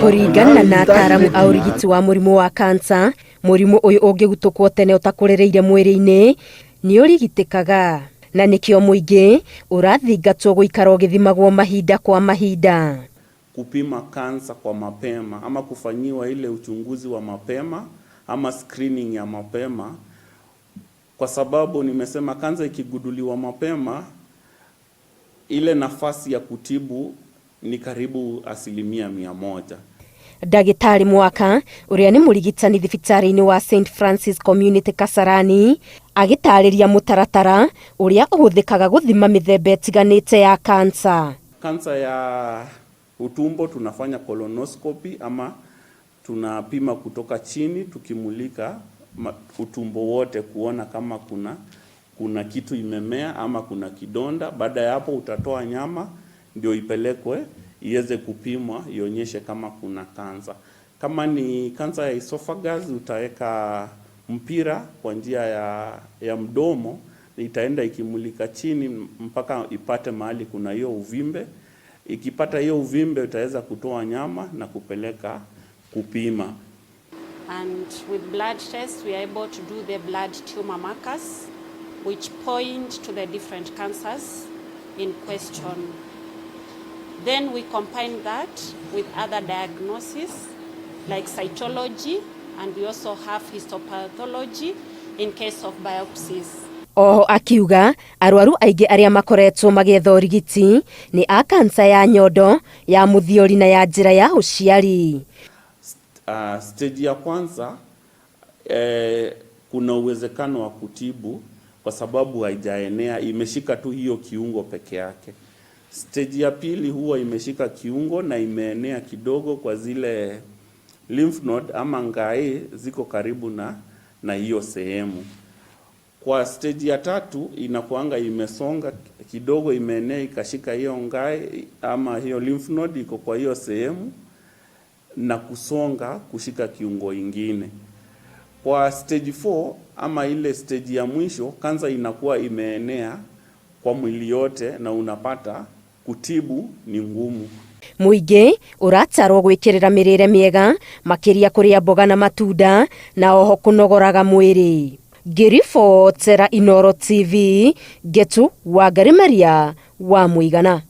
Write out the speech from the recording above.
Kũringana na ataaramu a ũrigiti wa mũrimũ wa kansa, mũrimũ ũyũ ũngĩgutũkwo tene ũtakũrĩrĩire mwĩrĩ-inĩ nĩ ũrigitĩkaga, na nĩkĩo mũingĩ ũrathingatwo gũikara ũgĩthimagwo mahinda kwa mahinda. Kupima kansa kwa mapema ama kufanyiwa ile uchunguzi wa mapema ama screening ya mapema, kwa sababu nimesema kansa ikiguduliwa mapema, ile nafasi ya kutibu ni karibu 100%. Ndagĩtarĩ Mwaka ũrĩa nĩ mũrigitani thibitarĩ-inĩ wa St Francis Community Kasarani agĩtarĩria mũtaratara ũrĩa ũhũthĩkaga gũthima mĩthemba ĩtiganĩte ya kansa. Kansa ya utumbo tunafanya colonoscopy ama tunapima kutoka chini tukimulika utumbo wote kuona kama kuna kitu imemea ama kuna kidonda. Baada ya hapo utatoa nyama ndio ipelekwe iweze kupimwa ionyeshe kama kuna kansa. Kama ni kansa ya esophagus utaweka mpira kwa njia ya mdomo, itaenda ikimulika chini mpaka ipate mahali kuna hiyo uvimbe. Ikipata hiyo uvimbe utaweza kutoa nyama na kupeleka kupima. And with blood tests, we are able to do the blood tumor markers, which point to the different cancers in question. Then we combine that with other diagnoses like cytology, and we also have histopathology in case of biopsies. Oho akiuga arwaru aingĩ arĩa makoretwo magĩetha ũrigiti nĩ a kansa ya nyondo, ya mũthiori na ya njĩra ya ũciari. Stage ya kwanza kuna uwezekano wa kutibu kwa sababu haijaenea, imeshika tu hiyo kiungo peke yake. Stage ya pili huwa imeshika kiungo na imeenea kidogo kwa zile lymph node ama ngai ziko karibu na hiyo sehemu. Kwa stage ya tatu inakuanga imesonga kidogo, imeenea ikashika hiyo ngai ama hiyo lymph node iko kwa hiyo sehemu na kusonga kushika kiungo ingine. Kwa stage 4 ama ile stage ya mwisho, kansa inakuwa imeenea kwa mwili yote na unapata kutibu ni ngumu. Mũingĩ ũratarwo gwĩkĩrĩra mĩrĩre mĩega, makĩria kũrĩa mboga na matunda, na oho kũnogoraga mwĩrĩ. Ngĩribotera Inooro TV, Ngetu Wangari Maria wa Mũigana.